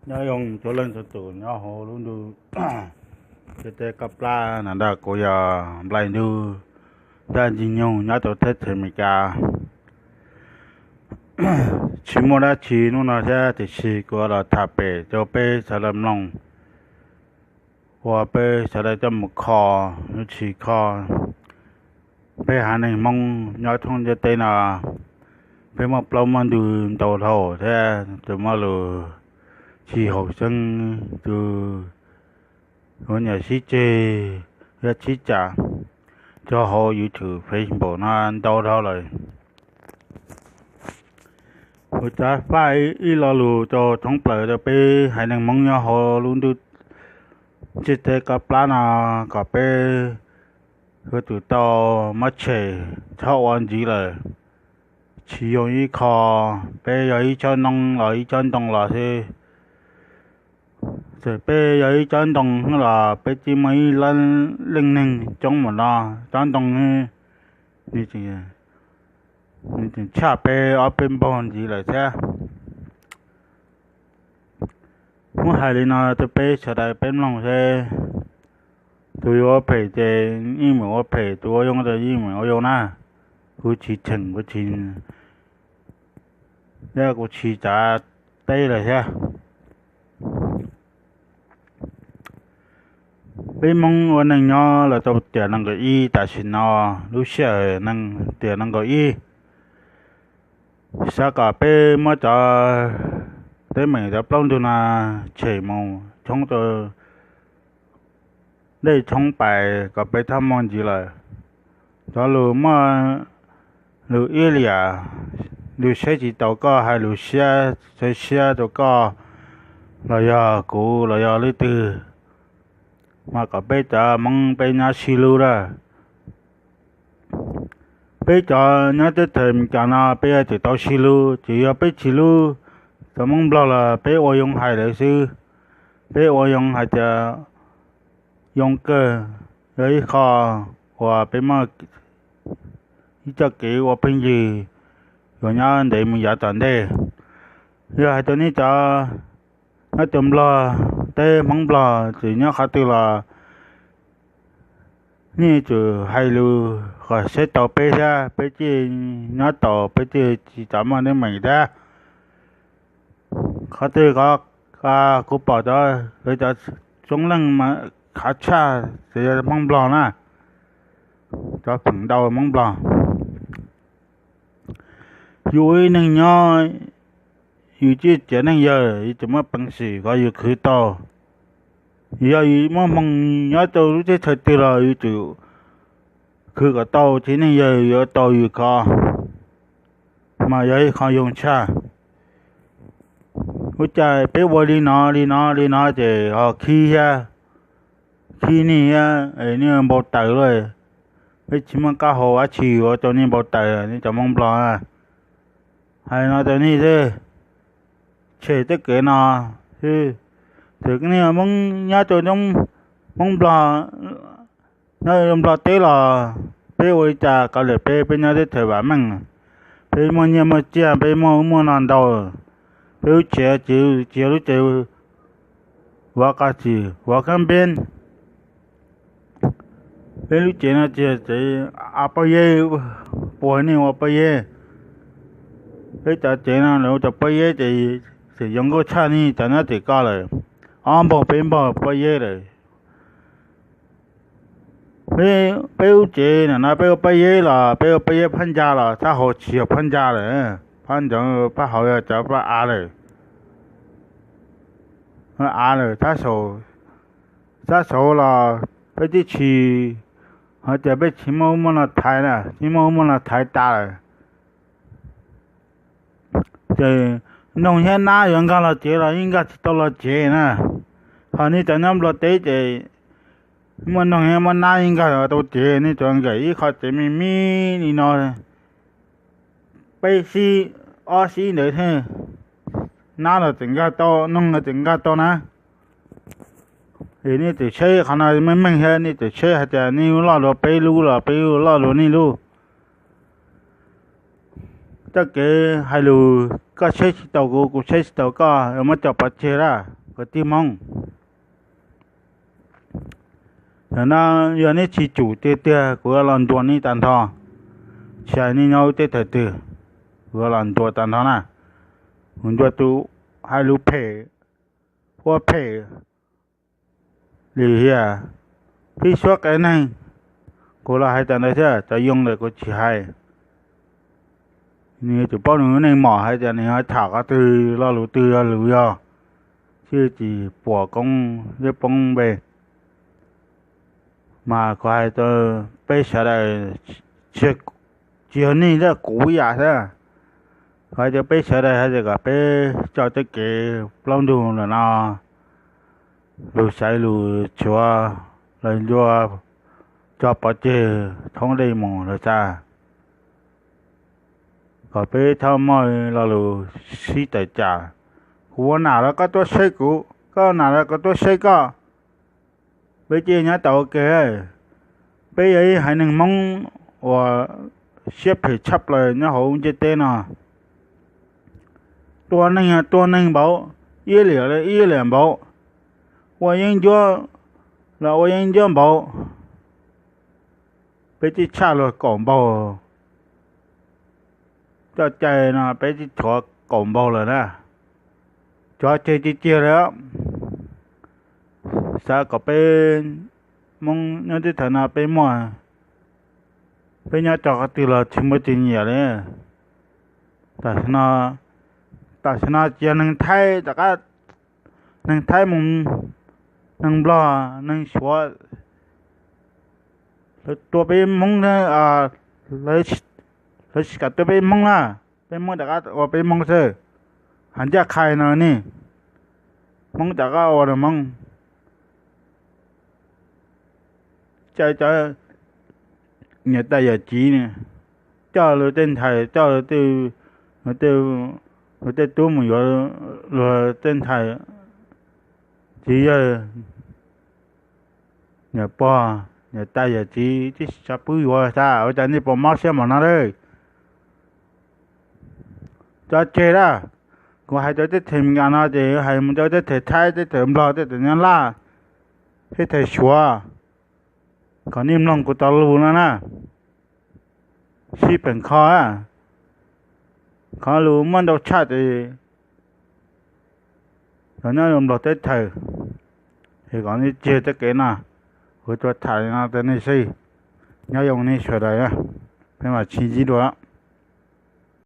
Nyob zoo txhua leej txhua tus nyob hauv lub ntuj teb kab plab no ntag. Kuv yog Nplaim Ntug, ncaj ntsig nyoog nyob rau teb chaws Amelikas. Tsis muaj dab tsi hnub no thiab, tiam sis kuv los tham pem rau peb sawv daws mloog, uas peb sawv daws coj mus kho, tsis kho. Peb haiv neeg Hmoob nyob thoob ntiaj teb no, peb muaj plaub muaj ntug ntau dhau thiab, tsis muaj lus tsis haum xeeb, tus ua niam sib ceg, yog sib cam, rau hauv YouTube, Facebook no ntau dhau lawm. Kuv xav faj ib lo lus rau thoob plaws rau peb haiv neeg Hmoob nyob hauv lub ntuj teb kab plab no, kom peb yuav tsum tau muab tshem, txhob ua ntxiv lawm. Tsis zoo ib qho, peb yog ib tsob noob los ib tsob ntoo los xwb. Txawm peb yog ib tsob ntoo los peb tsis muaj ib leej neeg coob mus no, tsob ntoo nws tseem tshaj peb ob peb npaug ntxiv lawm thiab. Muab hais li no rau peb sawv daws peb mloog seb, tus yuav ua phem ces yeej meem ua phem, tus ua zoo ces yeej meem ua zoo na. Kuv tsis cheem, kuv tsis, kuv tsis txav teb lawm thiab. Peb Hmoob ua neej nyob los tau tiam nees nkaum ib tam sim no, lub sij hawm tiam nees nkaum ib, xav kom peb muab cov teeb meem cov plaub ntug no tshem mus, tshoob rau dej tshoob pais kom peb txhob muaj ntxiv lawm. Cov lus muaj lus iab liam, lus saib tsis taus koj, hais lus siab, saib siab rau koj, los yog kuv los yog leej twg, mas kom peb cov Hmoob peb nyob sib hlub lawm. Peb cov nyob teb chaws Amelikas no peb yuav tsum tau sib hlub, tsis yog peb tsis hlub cov Hmoob Nplog los peb ua yoo hais lawv xwb. Peb ua yoo hais tias yoo kawg, yog ib qho uas peb muaj ib txoj kev ua phooj ywg yuav nyob ntev mus yav tom ntej. Yog hais tias nej cov nyob rau Nplog teb, Hmoob Nplog txawm nyob qhov twg los nej tsum hais lus kom saib taus peb thiab, peb thiaj nyob taus, peb thiaj tsis txhob muaj teeb meem thiab. Qhov twg kuv pom cov, lawv cov txoob leej khav tshaj ces yog Hmoob Nplog na, cov feem ntau Hmoob Nplog. Yus ua ib neeg nyob, yus tsis txiav neeg yawg, yus tsis muaj peev xwm kom yus khwv tau. Yog yus muaj hmoo nyob rau lub teb chaws twg los yus tsum khwv kom tau, txiv neej yawg yuav tau yus ko, mas yog ib qho yoo tshaj. Ua cas peb ua li no li no li no ces ho khib thiab, khib nej thiab, nej npau taws lawm. Peb tsis muaj qab hau dab tsi ua rau nej npau taws, nej cov Hmoob Nplog. Hais no rau nej xwb, tshem tej kev no xwb. Txawm nej Hmoob nyob rau Hmoob Nplog, nyob Nplog teb los peb ua li cas kav liam peb, peb nyob teb chaws vam meej, peb muaj nyiaj muaj txiaj, peb muaj ub muaj no ntau, peb lub tsev tsis yog lub tsev vov qab tsis vov kab npeb. Peb lub tsev no tsis yog tsev a pob zeb, puag nej ua pob zeb. Peb cov tsev no lawv ua cov pob zeb ces tseem zoo nkauj tshaj nej cov nyob tim ko lawm, ob npaug peb npaug pob zeb lawm. Peb lub tsev no peb ua pob zeb los peb ua pob zeb phab ntsa los sab hauv tsis yog phab ntsa lawm, phab ntsa, phab hauv yog cov phab av lawm. Av lawm, sab saud los peb twb tsis, hais tias peb tsis muaj ub muaj no thaiv na, tsis muaj ub muaj no thaiv tas lawm. Ces noog thiab nab yuav nkag los tsev los yeej nkag tsis tau los tsev na. Ho nej cov nyob Nplog teb ces muaj noog thiab muaj nab yeej nkag tau tsev, nej tsuas nkag ib qho tsev me me li no, peb xib ob xib ntawd thiab, nab los tseem nkag tau, noog los tseem nkag tau na. Es nej txawm saib qhov no meej meej thiab, nej txawm saib hais tias nej loj dua peb lub los peb loj dua nej lub. Txoj kev hais lus koj saib tsis taus kuv, kuv saib tsis taus koj, muab coj pov tseg lawm. kwv tij Hmoob. Thaum no yog neb tsis tsum tiag tiag kuv yuav los ntuas neb tag nrho, tsis hais neb nyob teb chaws twg, kuv yuav los ntuas tag nrho na. Kuv ntuas tus hais lus phem, ua phem li hiam, pib suab qe neeg, kuv los hais tas ntawd thiab, cov yoo ntawm kuv tsis hais. Nws yuav tsum paub nws lub neej mom hais tias nws yuav tham qhov twg, lo lus twg yog lus yog, tsis puas koob thiab poob npe. Mas kuv hais rau peb sawv daws, tsis yog nej thiab kuv ib yam thiab, kuv hais rau peb sawv daws hais tias kom peb coj tej kev plaub ntug lawm no, lus xaiv lus tshuav, lawv ncua cov pov tseg thoob dej mus lawm xwb, kom peb txhob muaj lo lus sib tawm tsam. Kuv ua nam los koj tuaj saib kuv, koj ua nam los kuv tuaj saib koj. Peb cia nyob tau ua ke. Peb yog ib haiv neeg Hmoob uas siab phem tshaj plaws nyob hauv ntiaj teb no. Tua neeg, tua neeg npaum, iab liam, iab liam npaum, ua yeeb ncuab los ua yeeb ncuab npaum. Peb twb tshaj luag kaum npaug, coj cai no peb twb tshuav kaum npaug lawm na. Tsov tseg tiag tiag li. Xav kom peb Hmoob nyob teb chaws no peb muaj, peb nyob txog qhov twg los tsis muaj tus nyiam li. Tam sim no, tam sim no tsis yog neeg Thaib rov qab, neeg Thaib mus, neeg Nplog, neeg Suav, lawv tua peb Hmoob, lawv tsis kam tua peb Hmoob na, peb Hmoob rov qab ua peb Hmoob xwb. Hais ncaj qha no ne, Hmoob rov qab ua rau Hmoob. Cov niam tais yawm txiv coj lawv tej ntxhais, coj lawv tej tub mus yuav luag tej ntxhais, txiv yawg, niam pog, niam tais yawm txiv tib si tsis pub yuav xwb. Ua cas nej puas mob siab npaum no lawm? Tso tseg lawm. Kuv hais rau teb chaws Amelikas no ces hais mus rau teb chaws Thaib, teb chaws Nplog, teb chaws Nyab Laj, teb chaws Suav, kom nej mloog kuv cov lus no na. Sib peem kho, qhov lus muaj ntau tshaj ces cov nyob Nplog teb chaws, es kom nej tseg tej kev no. Kuv tuaj tham li no rau nej xwb. Nyob zoo nej sawv daws, peb mam sib ntsib dua.